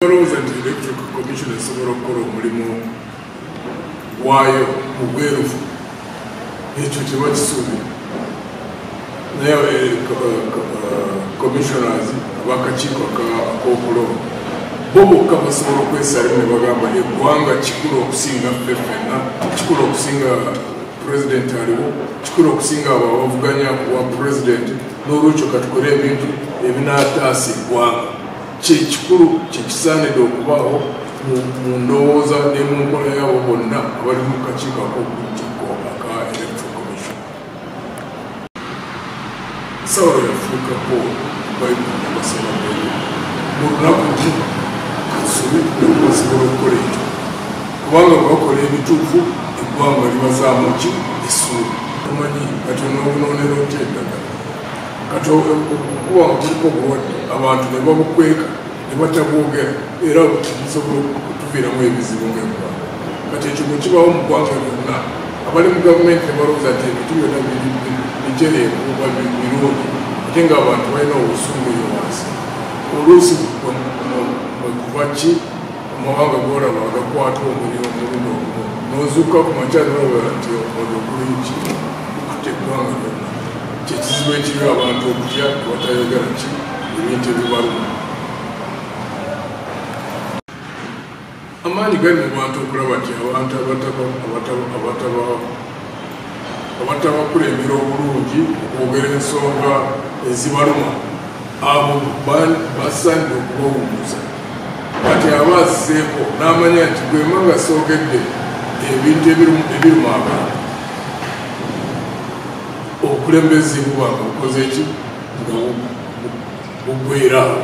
Balowooza nti Electoral Commission esobola okukola omulimu gwayo mu bwerufu, ekyo tebakisuubira. Naye commissioners abakakiiko ak'okulonda bo bokka basobola okwesalamu ne bagamba eggwanga kikulu okusinga ffe ffenna, kikulu okusinga pulezidenti aliwo, kikulu okusinga abo abavuganya kuwa pulezidenti, n'olwekyo katukole ebintu ebinaataasa eggwanga. Kyekikulu kyekisaanidde okubaawo mu ndowooza ne mu nkola yaabo bonna abali mu kakiiko ak'okuntikko aka Electoral Commission. Sawulo yafuuka Paul, Bayibuli nabasaba Bayibuli mu lunaku lumu. Katusobe basobola okukola ekyo, kubanga bwe bakola ebituufu eggwanga libazaamu ki essuubi. Omanyi kati onoobunoonera otya eddagala? Kati okuba nga kuliko obulwadde abantu ne babukweka ne batabwogera, era busobola okutuviiramu ebizibu ng'eggwanga. Kati ekyo bwe kibaawo mu ggwanga lyonna, abali mu gavumenti ne balowooza nti ebintu byonna bitereevu oba birungi, ate ng'abantu balina obusungu eyo wansi. Oluusi mwe kuva ki amawanga g'olaba agakwata omuliro omulundi ogumu, n'ozuukuka ku makya n'olaba nti omuliro guli ki gukutte eggwanga lyonna. Kyekizibu ekiriwo, abantu okutya ne batayogera ki ebintu ebibaluma. Amaanyi gali mu bantu okulaba nti abantu abatabakulembera obulungi okwogera ensonga ezibaluma, abo basaanidde okubawummuza. Kati aba azzeeko n'amanya nti bwemba nga soogedde ebintu ebiruma abantu, obukulembeze buba nga bukoze ki nga bugweraawo.